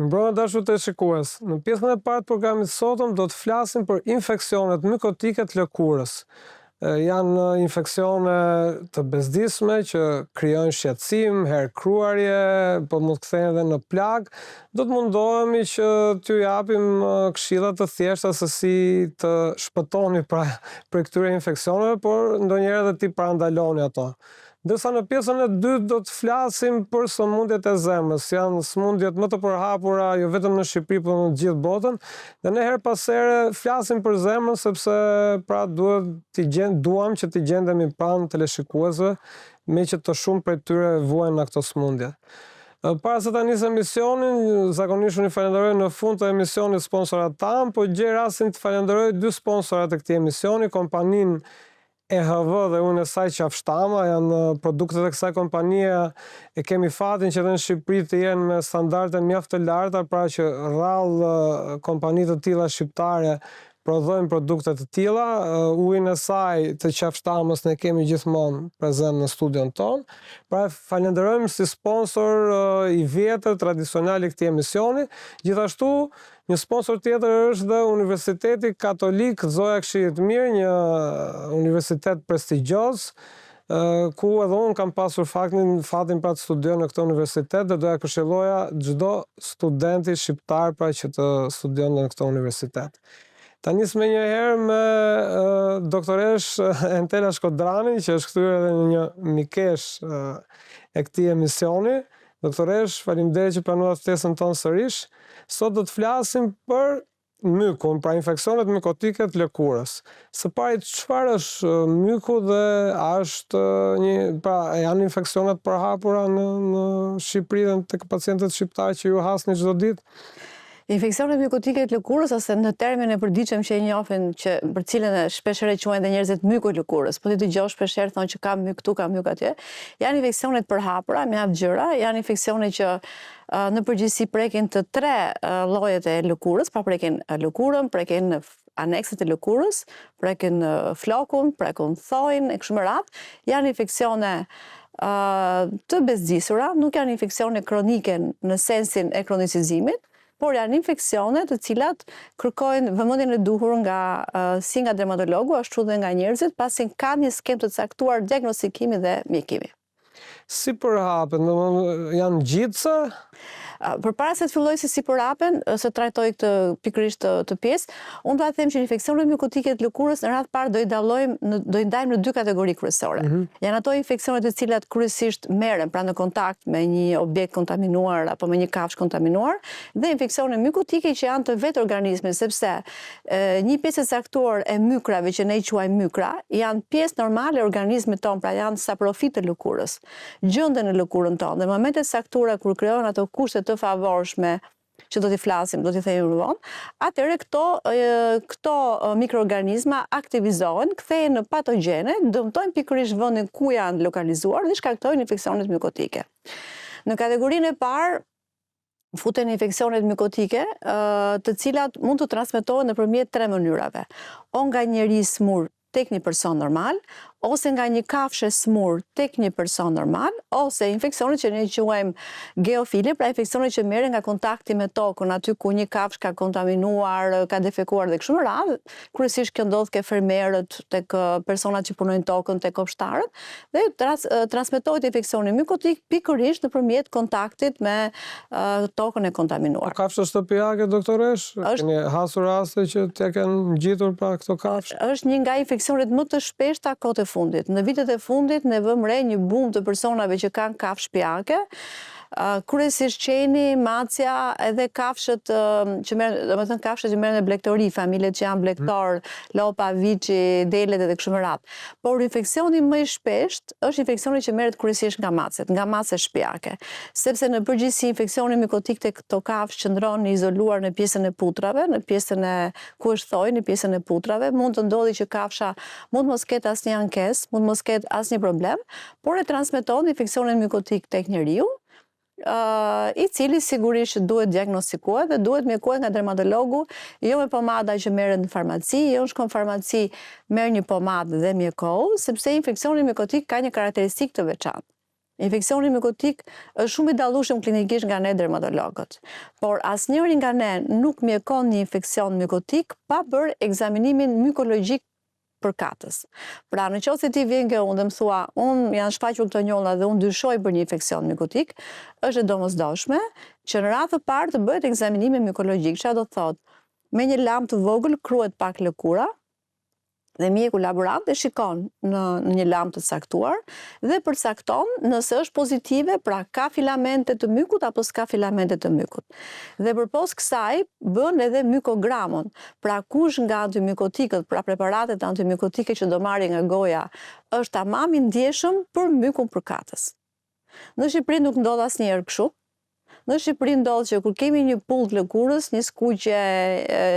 Mirëmbrëma dashur teleshikues. Në pjesën e parë të programit të sotëm do të flasim për infeksionet mykotike të lëkurës. Janë infeksione të bezdisshme që krijojnë shqetësim, herë kruarje, po mund të kthehen edhe në plagë. Do të mundohemi që t'ju japim këshilla të thjeshta se si të shpëtoni pra prej këtyre infeksioneve, por ndonjëherë edhe t'i parandaloni ato. Ndërsa në pjesën e dytë do të flasim për sëmundjet e zemrës, janë sëmundjet më të përhapura jo vetëm në Shqipëri por në të gjithë botën dhe ne herë pas here flasim për zemrën sepse pra duhet t'i gjen duam që t'i gjendemi pranë teleshikuesve meqë të shumë prej tyre vuajnë nga këto sëmundje. Para se ta nis emisionin, zakonisht unë i falenderoj në fund të emisionit sponsorat tanë, po gjej rastin të falenderoj dy sponsorat e këtij emisioni, kompaninë EHV dhe ujin e saj Qafshtama janë produktet e kësaj kompanie e kemi fatin që edhe në Shqipëri të jenë me standarde mjaft të larta, pra që rrallë kompani të tilla shqiptare prodhojnë produkte të tilla. Ujin e saj të Qafshtamës ne kemi gjithmonë prezent në studion tonë. Pra e falenderojmë si sponsor i vjetër tradicional i këtij emisioni. Gjithashtu Një sponsor tjetër është dhe Universiteti Katolik Zoja e Këshillit të Mirë, një universitet prestigjioz, ku edhe unë kam pasur faktin, fatin pra të studioj në këtë universitet dhe do ja këshilloja çdo studenti shqiptar pra që të studion në këtë universitet. Ta nis menjëherë me doktoreshë Entela Shkodranin, që është kthyer edhe në një mikeshë e këtij emisioni. Doktoreshë, faleminderit që pranuat ftesën tonë sërish. Sot do të flasim për mykun, pra infeksionet mykotike të lëkurës. Së pari, çfarë është myku dhe a është një, pra janë infeksione të përhapura në në Shqipëri dhe tek pacientët shqiptarë që ju hasni çdo ditë? Infeksionet mykotike të lëkurës ose në termin e përditshëm që e njohin, që për cilën shpeshherë e quajnë dhe njerëzit myku i lëkurës, po t'i dëgjosh shpeshherë thonë që ka myk këtu, ka myk atje, janë infeksione të përhapura, mjaft gjera, janë infeksione që në përgjithësi prekin të tre llojet e lëkurës, pra prekin lëkurën, prekin anekset e lëkurës, prekin flokun, prekin thoin e kështu me radhë, janë infeksione të bezdisura, nuk janë infeksione kronike në sensin e kronicizimit, por janë infeksione të cilat kërkojnë vëmendjen e duhur nga si nga dermatologu ashtu dhe nga njerëzit, pasi kanë një skemë të caktuar diagnostikimi dhe mjekimi. Si përhapen, domethënë janë ngjitëse? Përpara se të filloj se si përhapen, se trajtoj këtë pikërisht të, të pjesë, unë do të them që infeksionet mykotike të lëkurës në radhë parë do i dallojmë në do i ndajmë në dy kategori kryesore. Mm -hmm. Janë ato infeksione të cilat kryesisht merren pra në kontakt me një objekt kontaminuar apo me një kafshë kontaminuar dhe infeksione mykotike që janë të vetë organizmit, sepse Një pjesë e caktuar e mykrave që ne i quajmë mykra, janë pjesë normale e organizmit tonë, pra janë saprofitë të lëkurës. Gjenden në lëkurën tonë dhe në momente të caktuara kur krijohen ato kushte të favorshme që do t'i flasim, do t'i themi më vonë, atëherë këto këto mikroorganizma aktivizohen, kthehen në patogjene, dëmtojnë pikërisht vendin ku janë lokalizuar dhe shkaktojnë infeksionet mykotike. Në kategorinë e parë futen infeksionet mykotike, të cilat mund të transmetohen nëpërmjet tre mënyrave. O nga njeri i smur tek një person normal, ose nga një kafshë e smur tek një person normal, ose infeksionet që ne quajmë geofile, pra infeksionet që merren nga kontakti me tokën, aty ku një kafshë ka kontaminuar, ka defekuar dhe kështu me radhë. Kryesisht kjo ndodh ke fermerët, tek personat që punojnë tokën, tek kopshtarët, Dhe transmetohet infeksioni mykotik pikërisht nëpërmjet kontaktit me tokën e kontaminuar. Po kafshët shtëpiake doktoreshë? Keni hasur raste që t'ia kenë ngjitur pra këto kafshë? Është një nga infeksionet më të shpeshta kohët e fundit. Në vitet e fundit ne vëmë re një bum të personave që kanë kafshë shtëpiake, kryesisht qeni, macja, edhe kafshët që merren, domethënë kafshët që merren me blegtori, familjet që janë blegtorë, lopa, viçi, delet edhe kështu me radhë. Por infeksioni më i shpeshtë është infeksioni që merret kryesisht nga macet, nga macet shtëpiake. Sepse në përgjithësi infeksioni mykotik tek këto kafshë qëndron i izoluar në pjesën e putrave, në pjesën e ku është thoi, në pjesën e putrave, mund të ndodhi që kafsha mund të mos ketë asnjë ankesë, mund të mos ketë asnjë problem, por e transmeton infeksionin mykotik tek njeriu, i cili sigurisht që duhet diagnostikuar dhe duhet mjekuar nga dermatologu, jo me pomada që merren në farmaci, jo shkon në farmaci, merr një pomadë dhe mjekohu, sepse infeksioni mykotik ka një karakteristikë të veçantë. Infeksioni mykotik është shumë i dallueshëm klinikisht nga ne dermatologët. Por asnjëri nga ne nuk mjekon një infeksion mykotik pa bërë ekzaminimin mykologjik përkatës. Pra, në qoftë se ti vjen ke unë dhe më thua, unë janë shfaqur këto njolla dhe unë dyshoj për një infeksion mykotik, është e domosdoshme që në radhë të parë të bëhet ekzaminimi mykologjik. Çfarë do të thotë? Me një lampë të vogël kruhet pak lëkura, dhe mjeku laborant e shikon në, në një lampë të caktuar dhe përcakton nëse është pozitive, pra ka filamente të mykut apo s'ka filamente të mykut. Dhe përpos kësaj bën edhe mykogramën, pra kush nga antimykotikët, pra preparatet antimykotike që do marrë nga goja, është tamam i ndjeshëm për mykun përkatës. Në Shqipëri nuk ndodh asnjëherë kështu. Në Shqipëri ndodh që kur kemi një pullë të lëkurës, një skuqje,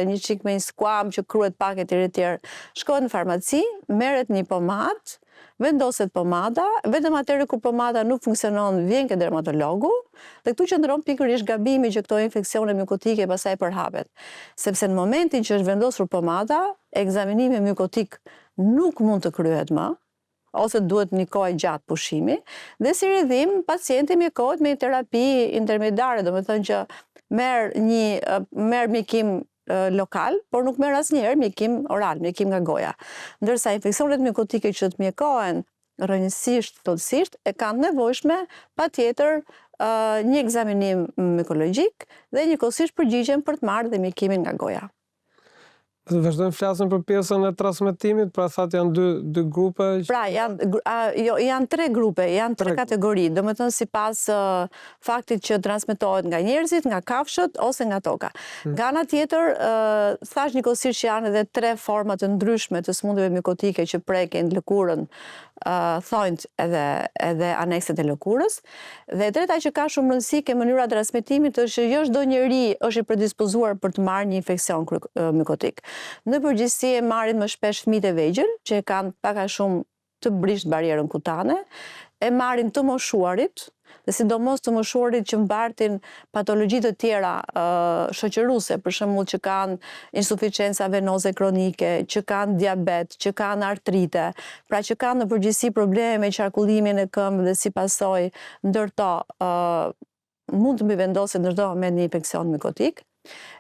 një çik me një skuamë që kruhet pak etj etj, shkohet në farmaci, merret një pomadë, vendoset pomada, vetëm atëherë kur pomada nuk funksionon vjen ke dermatologu dhe këtu qëndron pikërisht gabimi që këto infeksione mykotike pastaj përhapen. Sepse në momentin që është vendosur pomada, ekzaminimi mykotik nuk mund të kryhet më, ose duhet një kohë e gjatë pushimi, dhe si rrjedhim pacienti mjekohet me një terapi intermediare, domethënë që merr një merr mjekim lokal, por nuk merr asnjëherë mjekim oral, mjekim nga goja. Ndërsa infeksionet mykotike që të mjekohen rrënjësisht, plotësisht, e kanë të nevojshme patjetër një ekzaminim mykologjik dhe njëkohësisht përgjigjen për të marrë dhe mjekimin nga goja. Vazhdojmë flasim për pjesën e transmetimit, pra thatë janë dy dy grupe. Pra janë a, jo janë tre grupe, janë tre kategori, domethënë sipas uh, faktit që transmetohet nga njerëzit, nga kafshët ose nga toka. Hmm. Nga ana tjetër, uh, thashë njëkohësisht që janë edhe tre forma të ndryshme të sëmundjeve mykotike që prekin lëkurën, uh, thonjtë edhe edhe anekset e lëkurës. Dhe e treta që ka shumë rëndësi ke mënyra e transmetimit është që jo çdo njeri është i predispozuar për të marrë një infeksion mykotik. Në përgjithësi e marrin më shpesh fëmijët e vegjël, që e kanë pak a shumë të brishtë barrierën kutane, e marrin të moshuarit, dhe sidomos të moshuarit që mbartin patologji të tjera shoqëruese, për shembull që kanë insuficienca venoze kronike, që kanë diabet, që kanë artrite, pra që kanë në përgjithësi probleme me qarkullimin e këmbëve dhe si pasojë ndër to mund të mbivendoset në çdo moment një infeksion mykotik.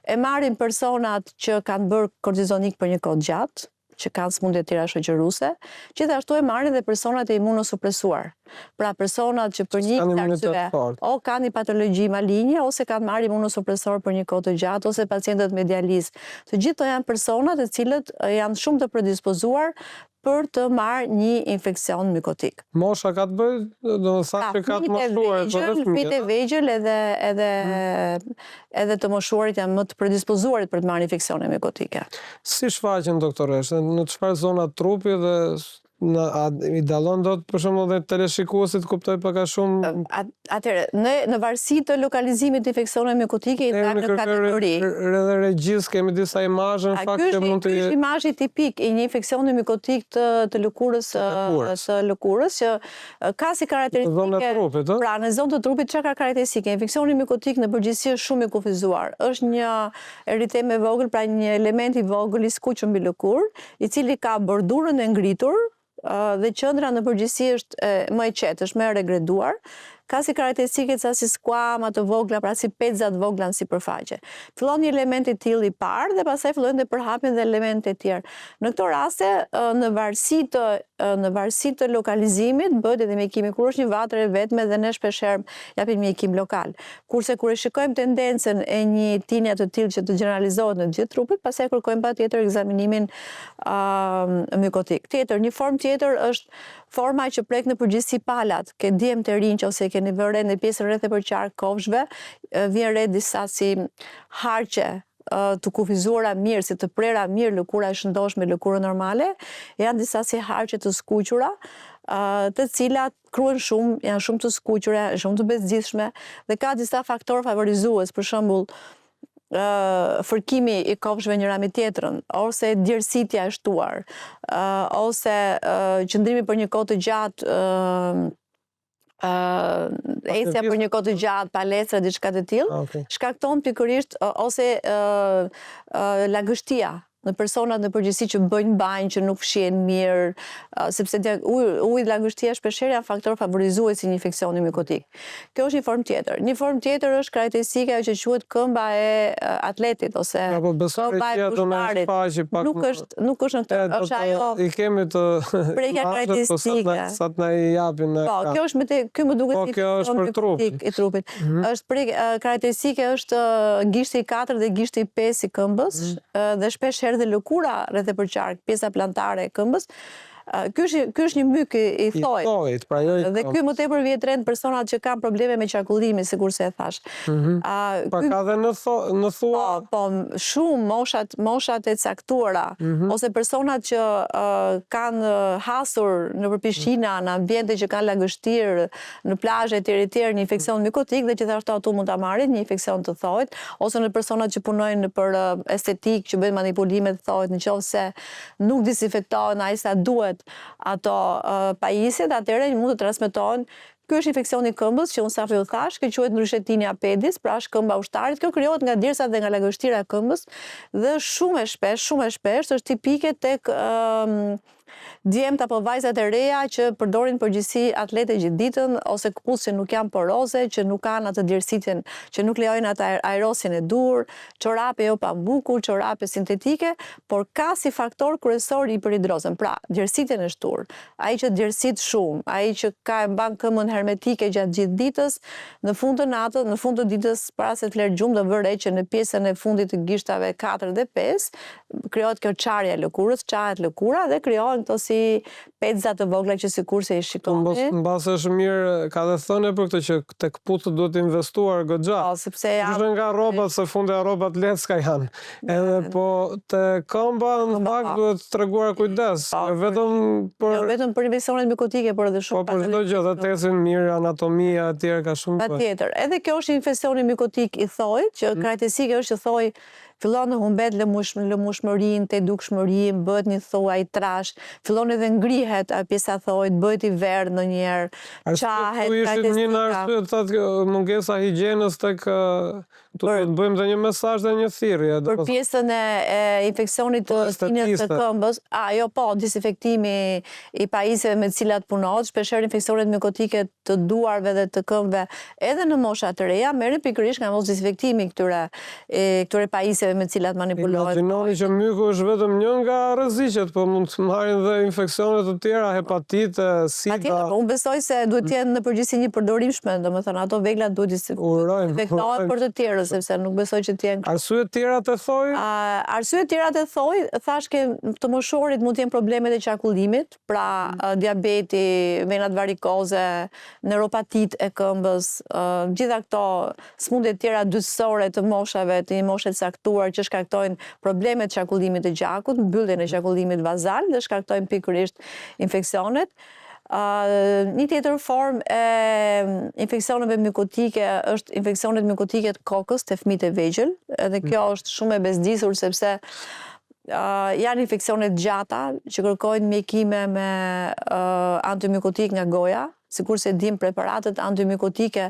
E marrin personat që kanë bërë kortizonik për një kohë të gjatë, që kanë sëmundje të tjera shoqëruese, gjithashtu e marrin dhe personat e imunosupresuar. Pra personat që për një arsye o kanë një patologji malinje ose kanë marrë imunosupresor për një kohë të gjatë ose pacientët me dializë. Të gjithë këto janë persona të cilët janë shumë të predispozuar për të marrë një infeksion mykotik. Mosha ka të bëjë, do të thotë që ka të moshuar, po edhe fëmijët e vegjël edhe edhe hmm. edhe të moshuarit janë më të predispozuarit për të marrë infeksione mykotike. Si shfaqen doktoreshë, në çfarë zona trupi dhe në a i dallon dot për shembull dhe teleshikuesit kuptojnë pak a shumë Atëherë, ne në varësi të lokalizimit të infeksioneve mykotike i ndajmë në kategori. Edhe regjisë kemi disa imazhe në fakt që mund të Ky është imazhi tipik i një infeksioni mykotik të të lëkurës të lëkurës që ka si karakteristike në zonë të trupit, ë? Pra, në zonë të trupit çka ka karakteristike? Infeksioni mykotik në përgjithësi është shumë i kufizuar. Është një eritemë e vogël, pra një element i vogël i skuqur mbi lëkurë, i cili ka bordurën e ngritur dhe qendra në përgjithësi është më e qetë, është më e regreduar. Ka si karakteristike ca si skuama të vogla, pra si petëza të vogla në sipërfaqe. Fillon një element i tillë i parë dhe pastaj fillojnë të përhapen dhe elemente të tjerë. Në këto raste, në varësi të në varësi të lokalizimit bëhet edhe mjekimi kur është një vatër e vetme dhe ne shpeshherë japim mjekim lokal. Kurse kur e shikojmë tendencën e një tinja të tillë që të gjeneralizohet në të gjithë trupit, pastaj kërkojmë patjetër ekzaminimin mykotik. Tjetër, një formë tjetër është forma që prek në përgjithësi palat, ke djemtë e rinj ose e keni vënë re në pjesën rreth e përqark kofshëve, vjen re disa si harqe të kufizuara mirë, si të prera mirë lëkura e shëndoshë me lëkurën normale, janë disa si harqe të skuqura, të cilat kruhen shumë, janë shumë të skuqura, janë shumë të bezdisshme dhe ka disa faktorë favorizues, për shembull, fërkimi i kofshëve njëra me tjetrën, ose djersitja e shtuar, ose qëndrimi për një kohë të gjatë ecja për një kohë të gjatë, palestra, diçka të tillë, ah, shkakton pikërisht ose lagështia. Në personat në përgjithësi që bëjnë banjë, që nuk fshihen mirë, sepse uji dhe lagështia shpeshherë janë faktor favorizues i një infeksioni mykotik. Kjo është një formë tjetër. Një formë tjetër është karakteristike ajo që quhet këmba e atletit ose po këmba e ushtarit. Nuk është nuk është në këtë, është ajo I kemi të prekja po karakteristike. Sa të na i japin në Po, kjo është më te, ky më duket po, kjo është për trupin. I trupit. Mhm. Është prek karakteristike është gishti i 4 dhe gishti i 5 i këmbës mhm. dhe shpesh herë dhe lëkura rreth e përqark, pjesa plantare e këmbës. Ky është ky është një myk i, i thoit. I thoit, pra jo i Dhe ky më tepër vihet re në personat që kanë probleme me qarkullimin, sikurse e thashë. Mm -hmm. A, pa ky, ka dhe në tho, në thua? Po, po, shumë moshat moshat e caktuara mm -hmm. ose personat që uh, kanë hasur nëpër pishina, në ambiente që kanë lagështirë, në plazhe etj etj një infeksion mykotik dhe gjithashtu ato mund ta marrin një infeksion të thoit ose në personat që punojnë nëpër estetikë, që bëjnë manipulime të thoit, në qoftë se nuk disinfektohen aq sa duhet ato pajisjet, atëherë mund të transmetohen. Ky është infeksioni i këmbës që unë sapo ju thashë, kjo quhet ndryshe tinea pedis, pra është këmba e ushtarit. Kjo krijohet nga djersat dhe nga lagështira e këmbës dhe është shumë e shpeshtë, shumë e shpeshtë, është tipike tek djemtë apo vajzat e reja që përdorin përgjithësi atlete gjithë ditën ose këpucë që nuk janë poroze, që nuk kanë atë djersitjen, që nuk lejojnë atë ajrosjen e duhur, çorape jo pambuku, çorape sintetike, por ka si faktor kryesor hiperhidrozën, pra djersitjen e shtuar. Ai që djersit shumë, ai që ka e mban këmbën hermetike gjatë gjithë ditës, në fund të natës, në fund të ditës para se të flerë gjumë do vërë re që në pjesën e fundit të gishtave 4 dhe 5 krijohet kjo çarja e lëkurës, çahet lëkura dhe krijohen këto si petëza të vogla që sikurse i shikoni. Po mbase është mirë, ka dhe thënie për këtë që te këpucët duhet investuar goxha. Po, sepse janë Ndryshe nga rrobat, se fundja rrobat lecka janë. Edhe po te këmba në fakt duhet treguar kujdes, po, jo vetëm për Jo vetëm për infeksionet mykotike, por edhe shumë Po për çdo gjë, dhe të ecin mirë, anatomia etj ka shumë. Patjetër. Edhe kjo është infeksioni mykotik i thoit, që mm. karakteristike është që thoi Fillon të humbet lëmushmërinë, tejdukshmërinë, bëhet një thua i trashë, fillon edhe ngrihet ajo pjesa e thoit, bëhet i verdhë ndonjëherë, çahet, Këtu ishte një nga arsyet, thatë kjo mungesa e higjienës tek këtu do të bëjmë dhe një mesazh dhe një thirrje. Për pjesën e infeksionit të tinës së këmbës, a jo po, disinfektimi i pajisjeve me të cilat punohet, shpeshherë infeksionet mykotike të duarve dhe të këmbëve edhe në mosha të reja merren pikërisht nga mosdezinfektimi i këtyre këtyre pajisjeve me të cilat manipulohet. Imagjinoni që myku është vetëm një nga rreziqet, po mund të marrin dhe infeksione të tjera, hepatite, sida. Patjetër, po unë besoj se duhet të jenë në përgjithësi njëpërdorimshme, domethënë ato vegla duhet të dezinfektohen për të tjerët, sepse nuk besoj që të jenë. Arsye të tjera te thoi? Arsye të tjera te thoi, thashë ke të moshuarit mund të jenë problemet e qarkullimit, pra diabeti, venat varikoze, neuropatitë e këmbës, gjitha këto sëmundje të tjera dytësore të moshave, të një moshe të caktuar që shkaktojnë probleme të qarkullimit të gjakut, mbylljen e qarkullimit vazal dhe shkaktojnë pikërisht infeksionet. Një tjetër formë e infeksioneve mykotike është infeksionet mykotike të kokës te fëmijët e vegjël, edhe kjo është shumë e bezdisur sepse Janë infeksione të gjata që kërkojnë mjekime me antimykotik nga goja, sikurse dimë preparatet antimykotike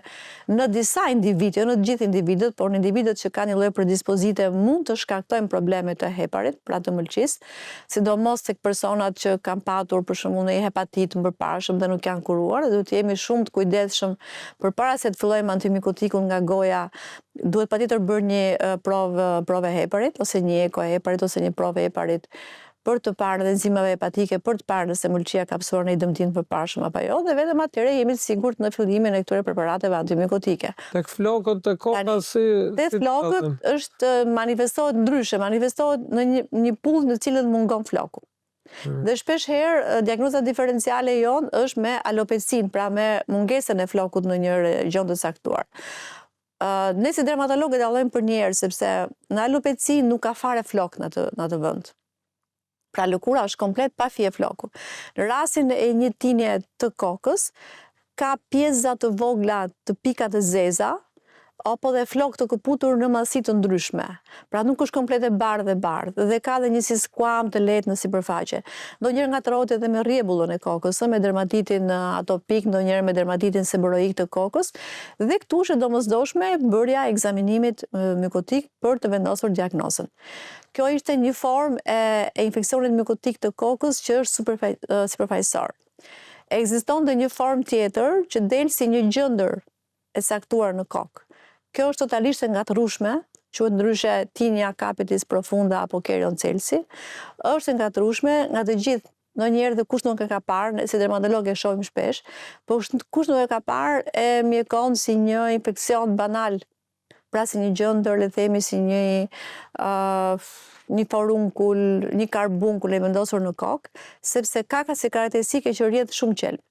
në disa individë, jo në të gjithë individët, por në individët që kanë një lloj predispozite mund të shkaktojnë probleme të heparit, pra të mëlçisë, sidomos tek personat që kanë patur për shembull një hepatit të mëparshëm dhe nuk janë kuruar, dhe duhet të jemi shumë të kujdesshëm përpara se të fillojmë antimykotikun nga goja Duhet patjetër bërë një provë provë e heparit ose një eko e heparit ose një provë e heparit për të parë dhe enzimave hepatike për të parë nëse mëlçia ka pësuar ndonjë dëmtim të mëparshëm apo jo dhe vetëm atëherë jemi të sigurt në fillimin e këtyre preparateve antimykotike. Tek flokët te koka si Te flokët është manifestohet ndryshe, manifestohet në një një pullë në të cilën mungon floku. Mm. Dhe shpesh herë diagnoza diferenciale jonë është me alopecinë, pra me mungesën e flokut në një regjion të caktuar. Ne si dermatologë e dallojmë përnjëherë sepse në alopeci nuk ka fare flok në atë në atë vend. Pra lëkura është komplet pa fije floku. Në rastin e një tinje të kokës, ka pjesëza të vogla të pika të zeza. apo dhe flokë të këputur në madhësi të ndryshme. Pra nuk është komplet e bardhë e bardhë dhe ka dhe një si skuamë të lehtë në sipërfaqe. Ndonjëherë ngatërrohet edhe me rrjebullën e kokës, ë, me dermatitin atopik, ndonjëherë me dermatitin seboroik të kokës dhe këtu është e domosdoshme bërja e ekzaminimit mykotik për të vendosur diagnozën. Kjo ishte një formë e, e infeksionit mykotik të kokës që është sipërfaqësor. Ekziston dhe një formë tjetër që del si një gjëndër e caktuar në kokë. Kjo është totalisht e ngatërrueshme, quhet ndryshe tinea capitis profunda apo kerion celsi. Është e ngatërrueshme nga të gjithë, ndonjëherë dhe kush nuk e ka parë, ne si dermatolog e shohim shpesh, po kush nuk e ka parë e mjekon si një infeksion banal pra si një gjëndër, le të themi si një uh, një forunkul, një karbunkul e vendosur në kokë, sepse ka ka si karakteristike që rrjedh shumë qelb.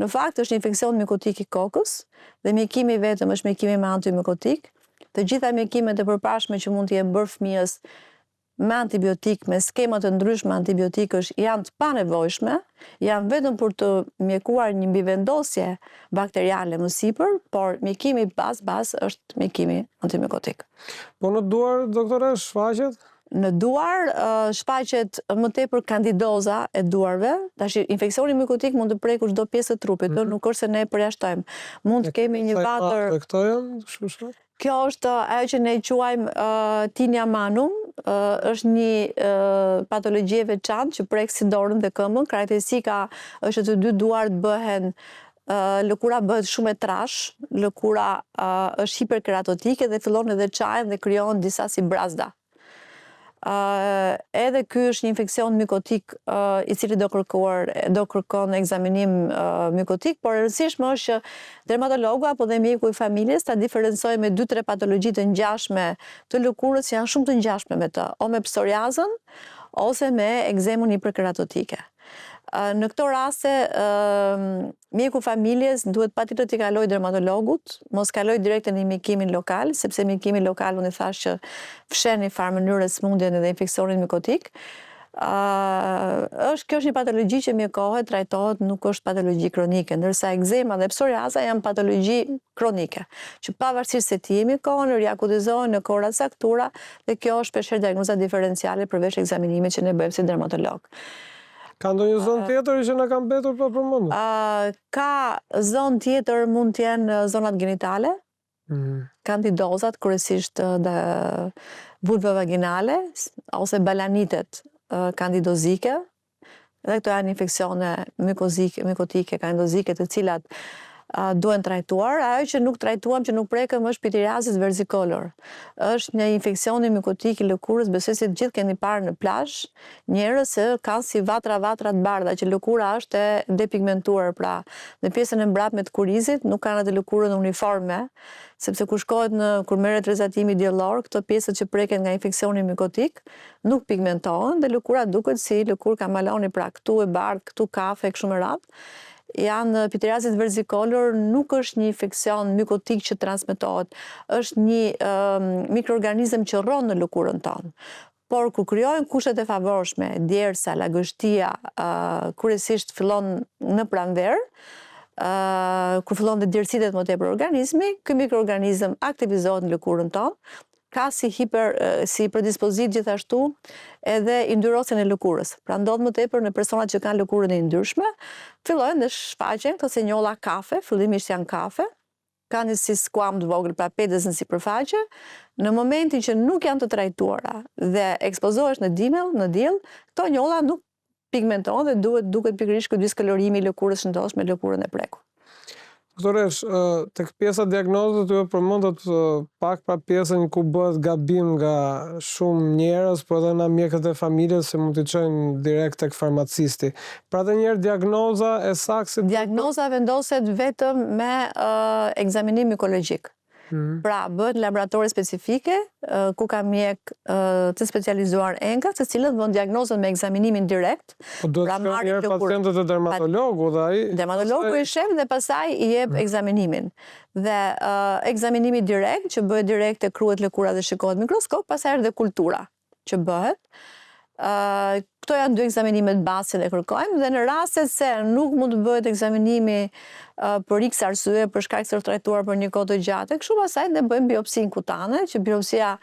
Në fakt është një infeksion mikotik i kokës dhe mjekimi vetëm është mjekimi me antimikotik. Të gjitha mjekimet e përparshme që mund t'i jenë bërë fëmijës me antibiotik, me skema të ndryshme antibiotikësh janë të panevojshme, janë vetëm për të mjekuar një mbivendosje bakteriale më sipër, por mjekimi bazë bazë është mjekimi antimikotik. Po në duar, doktore, shfaqet? Në duar shfaqet më tepër kandidoza e duarve. Tash infeksioni mykotik mund të preku çdo pjesë të trupit, mm -hmm. nuk është se ne e përjashtojmë. Mund të kemi një vatër. Këto janë, kështu Kjo është ajo që ne quajmë tinea manum, është një patologji e veçantë që prek si dorën dhe këmbën. Karakteristika është që të dy duart bëhen lëkura bëhet shumë e trashë, lëkura është hiperkeratotike dhe fillon edhe çahen dhe krijohen disa si brazda. Edhe ky është një infeksion mykotik i cili do kërkuar, do kërkon ekzaminim mykotik, por e rëndësishme është që dermatologu apo dhe mjeku i familjes ta diferencojë me 2-3 patologji të ngjashme të lëkurës që janë shumë të ngjashme me të, o me psoriazën ose me ekzemën hiperkeratotike. Në këto raste, mjeku familjes duhet patjetër t'i kalojë dermatologut, mos kalojë direkt në mjekimin lokal, sepse mjekimi lokal unë i thashë që fsheh në një farë mënyre sëmundjen edhe infeksionin mykotik. është kjo është një patologji që mjekohet, trajtohet, nuk është patologji kronike, ndërsa ekzema dhe psoriaza janë patologji kronike, që pavarësisht se ti mjekohen, riakutizohen në kohëra të caktuara dhe kjo është shpeshherë diagnoza diferenciale përveç ekzaminimit që ne bëjmë si dermatolog. Ka ndonjë zonë tjetër që na ka mbetur pa përmendur? Ka zonë tjetër mund të jenë zonat genitale, mm. kandidozat, kryesisht dhe vulva vaginale, ose balanitet kandidozike, dhe këto janë infeksione mykozike, mykotike, kandidozike, të cilat duhen trajtuar. Ajo që nuk trajtuam, që nuk prekëm është pityriasis versicolor. Është një infeksion mykotik i lëkurës, besoj se të gjithë keni parë në plazh, njerëz që kanë si vatra vatra të bardha, që lëkura është e depigmentuar, pra në pjesën e mbrapme të kurrizit nuk kanë atë lëkurën uniforme, sepse kur shkohet në kur merret rrezatimi diellor, këto pjesët që preken nga infeksioni mykotik nuk pigmentohen dhe lëkura duket si lëkurë kamaloni, pra këtu e bardhë, këtu kafe, kështu me radhë. Janë pityriasis versicolor nuk është një infeksion mykotik që transmetohet, është një mikroorganizëm që rron në lëkurën tonë. Por kur krijohen kushtet e favorshme, djersa, lagështia, kryesisht fillon në pranverë, kur fillon të djersitet më tepër organizmi, ky mikroorganizëm aktivizohet në lëkurën tonë, ka si hiper si predispozitë gjithashtu edhe yndyrosjen e lëkurës. Pra ndodh më tepër në personat që kanë lëkurën e yndyrshme, fillojnë dhe shfaqen këto si njolla kafe, fillimisht janë kafe, kanë një si skuamë të vogël, pra pedës në sipërfaqe, në momentin që nuk janë të trajtuara dhe ekspozohesh në dimell, në diell, këto njolla nuk pigmentohen dhe duhet duket pikërisht ky diskolorimi i lëkurës shëndoshë me lëkurën e prekur. Doktoreshë, tek pjesa e diagnozës ju e përmendët pak pra pjesën ku bëhet gabim nga shumë njerëz, po edhe nga mjekët e familjes që mund t'i çojnë direkt tek farmacisti. Pra edhe një herë diagnoza e saktë si Diagnoza vendoset vetëm me ekzaminim mykologjik. Mhm. Pra, bëhet në laboratore specifike, ku ka mjek të specializuar enkas, të cilët vënë diagnozën me ekzaminimin direkt. Po duhet pra, të shkojnë njëherë pacientët te dermatologu dhe ai... Dermatologu i sheh dhe pastaj i jep mhm. ekzaminimin. Dhe ekzaminimi direkt, që bëhet direkt e kruhet lëkura dhe shikohet mikroskop, pastaj është dhe kultura që bëhet. Këto janë dy ekzaminimet bazë që ne kërkojmë dhe në rastet se nuk mund të bëhet ekzaminimi për X arsye, për shkak se është trajtuar për një kohë të gjatë, kështu pastaj ne bëjmë biopsinë kutane, që biopsia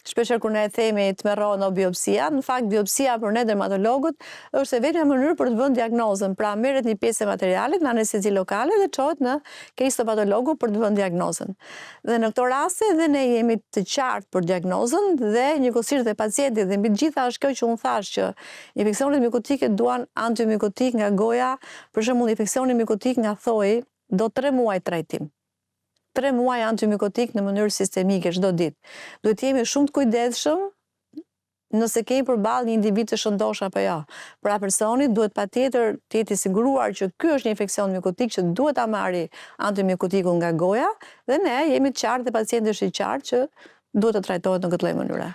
shpeshherë kur ne e themi tmerrohen o biopsia, në fakt biopsia për ne dermatologët është e vetmja mënyrë për të vënë diagnozën, pra merret një pjesë e materialit në anestezi lokale dhe çohet në ke histopatologu për të vënë diagnozën. Dhe në këto raste dhe ne jemi të qartë për diagnozën dhe njëkohësisht dhe pacienti dhe mbi të gjitha është kjo që unë thashë që infeksionet mikotike duan antimykotik nga goja, për shembull infeksioni mikotik nga thoi do 3 muaj trajtim. 3 muaj antimykotik në mënyrë sistemike çdo ditë. Duhet të jemi shumë të kujdesshëm nëse kemi përballë një individ të shëndoshë apo jo. Pra personi duhet patjetër të jetë i siguruar që ky është një infeksion mykotik që duhet ta marrë antimykotikun nga goja dhe ne jemi të qartë dhe pacienti është i qartë që duhet të trajtohet në këtë lloj mënyre.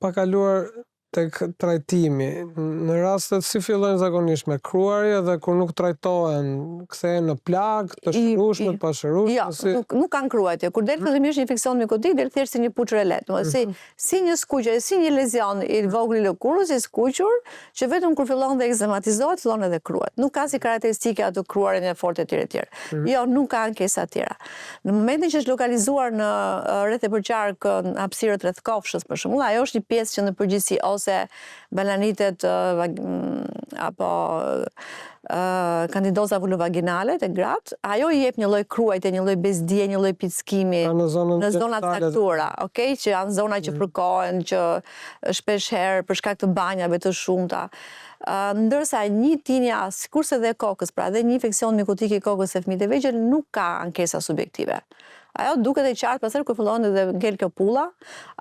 Pa kaluar tek trajtimi, në rastet si fillojnë zakonisht me kruarje dhe kur nuk trajtohen, kthehen në plagë, të shërueshme, të pashërueshme, jo, si nuk, nuk kanë kruajtje. Kur del fillimisht një infeksion mykotik, del thjesht si një puçrë e lehtë, mm -hmm. si mhm. si një skuqje, si një lezion i vogël i lëkurës i skuqur, që vetëm kur fillon dhe ekzematizohet, fillon edhe kruhet. Nuk ka si karakteristike ato kruarjen e fortë etj etj. Mm. Jo, nuk ka ankesa të tjera. Në momentin që është lokalizuar në rreth e përqark në hapësirët rreth kofshës, për shembull, ajo është një pjesë që në përgjithësi ose balanitet apo kandidoza vulvovaginale te gratë, ajo i jep një lloj kruajtje, një lloj bezdie, një lloj pickimi pra në zonën në zona të caktuara, okay, që janë zona që mm. fërkohen, që shpesh herë për shkak të banjave të shumta. Ndërsa një tinja, sikurse dhe e kokës, pra dhe një infeksion mikotik i kokës te fëmijët e vegjël nuk ka ankesa subjektive. Ajo duket e qartë pastaj kur fillon edhe ngel kjo pulla,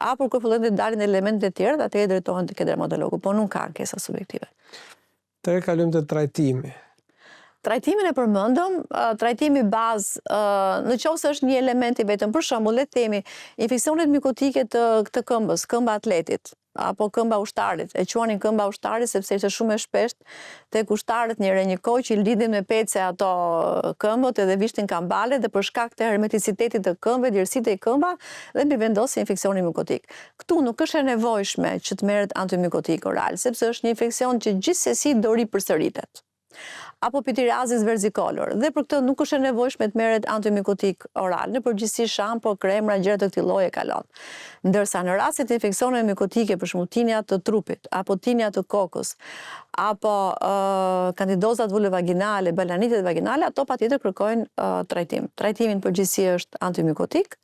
apo kur fillojnë të dalin elementet e tjera, atëherë drejtohen tek dermatologu, po nuk ka ankesa subjektive. Atëherë kalojmë te trajtimi. Trajtimin e përmendëm, trajtimi bazë, në qoftë se është një element i vetëm, për shembull, le të themi, infeksionet mikotike të të këmbës, këmba atletit, apo këmba ushtarit, e quanin këmba ushtarit sepse ishte shumë e shpeshtë tek ushtarët njëherë një kohë që i lidhin me pece ato këmbët edhe vishnin kambale dhe për shkak të hermeticitetit të këmbëve djersitej këmba dhe mbivendosej infeksioni mykotik. Këtu nuk është e nevojshme që të merret antimykotik oral, sepse është një infeksion që gjithsesi do ripërsëritet. Apo pityriasis versicolor, dhe për këtë nuk është e nevojshme të merret antimykotik oral, në përgjithësi shampo, kremra, gjëra të këtij lloji e kalon. Ndërsa në rastet e infeksioneve mykotike, për shembull tinja të trupit, apo tinja të kokës, apo kandidozat vulvovaginale, balanitet vaginale, ato patjetër kërkojnë trajtim. Trajtimi në përgjithësi është antimykotik.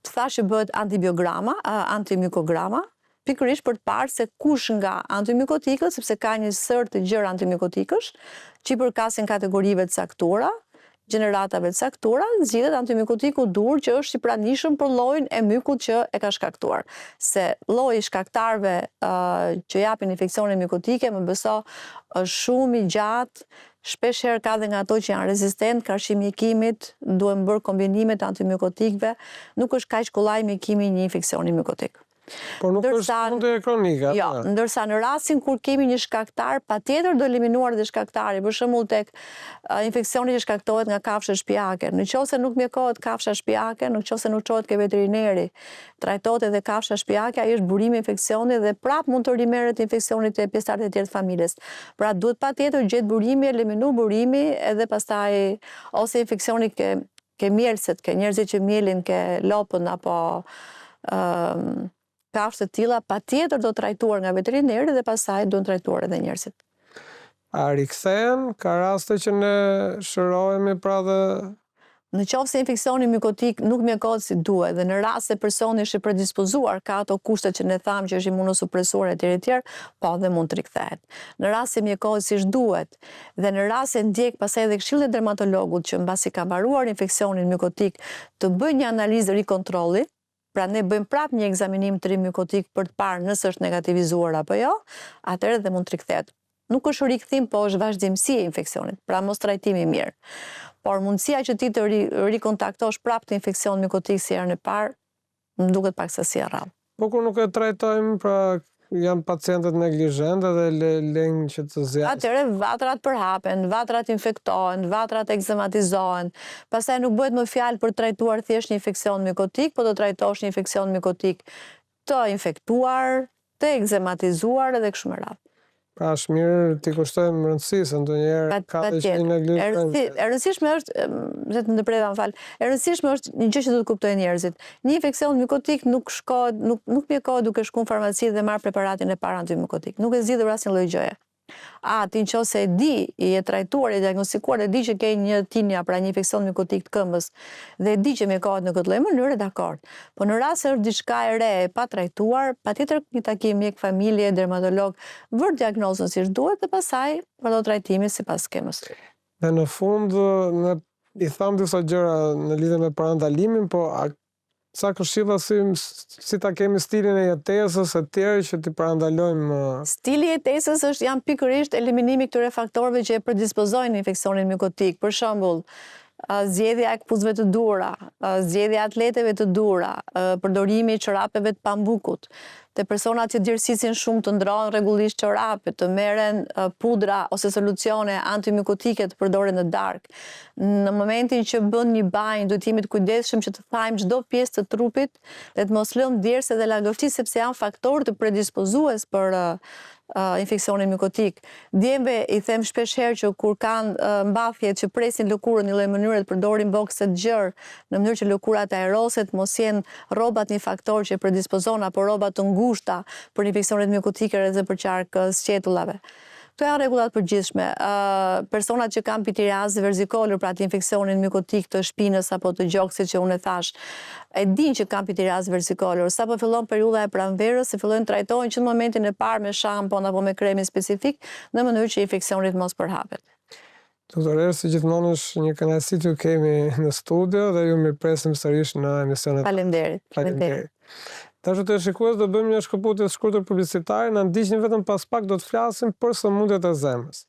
Të thashë që bëhet antibiograma, antimykograma, pikërisht për të parë se kush nga antimykotikët, sepse ka një sërë të gjerë antimykotikësh, që i përkasin kategorive të caktuara, gjeneratave të caktuara, zgjidhet antimykotiku i duhur që është i pranishëm për llojin e mykut që e ka shkaktuar. Se lloji i shkaktarëve që japin infeksione mykotike, më beso, është shumë i gjatë, shpesh herë ka dhe nga ato që janë rezistent karshi mjekimit, duhen bërë kombinime të antimykotikëve, nuk është kaq kollaj mjekimi i një infeksioni mykotik. Por nuk është sëmundje kronike. Jo, ndërsa në rastin kur kemi një shkaktar, patjetër do eliminuar dhe shkaktari, për shembull tek infeksioni që shkaktohet nga kafshët shtëpiake. Në qoftë se nuk mjekohet kafsha shtëpiake, në qoftë se nuk çohet ke veterineri, trajtohet edhe kafsha shtëpiake, ai është burimi i infeksionit dhe prapë mund të rimerret infeksioni te pjesëtarët e tjerë të familjes. Pra duhet patjetër gjet burimi, eliminu burimi edhe pastaj ose infeksioni ke ke mjelëset, ke njerëzit që mjelin ke lopën apo kafshë të tilla, patjetër do trajtuar nga veterineri dhe pastaj duhen trajtuar edhe njerëzit. A rikthehen? Ka raste që ne shërohemi pra dhe Në qoftë se infeksioni mykotik nuk mjekohet si duhet dhe në rast se personi është i predispozuar, ka ato kushte që ne thamë që është imunosupresuar etj etj, po dhe mund të rikthehet. Në rast se mjekohet siç duhet, Dhe në rast se ndjek pastaj edhe këshillën e dermatologut që mbasi ka mbaruar infeksionin mykotik të bëjë një analizë rikontrolli, pra ne bëjmë prapë një ekzaminim të ri mykotik për të parë nëse është negativizuar apo jo, atëherë dhe mund të rikthehet. Nuk është rikthim, po është vazhdimësi e infeksionit, pra mos trajtim i mirë. Por mundësia që ti të rikontaktosh prapë këtë infeksion mykotik si herën e parë, Më duket pak sa si e rrallë. Po kur nuk e trajtojmë, pra janë pacientët neglizhentë dhe le lejnë që të zgjasë. Atëherë vatrat përhapen, vatrat infektohen, vatrat ekzematizohen. Pastaj nuk bëhet më fjalë për të trajtuar thjesht një infeksion mykotik, po të trajtosh një infeksion mykotik të infektuar, të ekzematizuar edhe kështu me radhë. Pra është mirë t'i kushtojmë rëndësi, se ndonjëherë ka dhe që i neglizhojmë. E rëndësishme është, dhe të ndërpreva më fal, e rëndësishme është një gjë që duhet të kuptojnë njerëzit. Një infeksion mykotik nuk shkohet, nuk, nuk mjekohet duke shku në farmaci dhe marrë preparatin e parë antimykotik. Nuk e zgjidhur asnjë lloj gjëje. A, ti në qoftë se e di, je trajtuar, je diagnostikuar dhe di që ke një tinja, pra një infeksion mykotik të këmbës, dhe e di që mjekohet në këtë lloj mënyre, dakord. Po në rast se është diçka e re, e patrajtuar, patjetër një takim mjek familje, dermatolog, vër diagnozën siç duhet dhe pastaj vazhdo trajtimi sipas skemës. Dhe në fund, ne i thamë disa gjëra në lidhje me parandalimin, po a Ca këshilla si si ta kemi stilin e jetesës e tjerë që t'i parandalojmë. Stili i jetesës është janë pikërisht eliminimi i këtyre faktorëve që e predispozojnë infeksionin mykotik. Për shembull, zgjedhja e këpucëve të duhura, zgjedhja e atleteve të duhura, përdorimi i çorapeve të pambukut. Te personat që djersisin shumë të ndrohen rregullisht çorapet, të merren pudra ose solucione antimykotike të përdoren në darkë. Në momentin që bën një banjë, duhet të jemi të kujdesshëm që të thajmë çdo pjesë të trupit dhe të mos lëmë djersë dhe lagështi sepse janë faktorë të predispozues për infeksionin mykotik. Djemve i them shpesh herë që kur kanë mbathjet që presin lëkurën në një lloj mënyre të përdorin bokse të gjerë në mënyrë që lëkura të aeroset, mos jenë rrobat një faktor që e predispozon apo rroba të ngushta për infeksionet mykotike rreth dhe përqark sqetullave. Këto janë rregulla të përgjithshme. Personat që kanë pitiriazë versicolor, pra atë infeksionin mykotik të shpinës apo të gjoksit që unë e thashë, e dinë që kanë pitiriazë versicolor. Sapo fillon periudha e pranverës, e fillojnë trajtohen që në momentin e parë me shampon apo me kremin specifik, në mënyrë që infeksioni të mos përhapet. Doktor Ersi, gjithmonë është një kënaqësi t'ju kemi në studio dhe ju mirëpresim sërish në emisionet. Faleminderit. Faleminderit. Të dashur teleshikues, do bëjmë një shkëputje të shkurtër publicitare, na ndiqni vetëm pas pak do të flasim për sëmundjet e zemrës.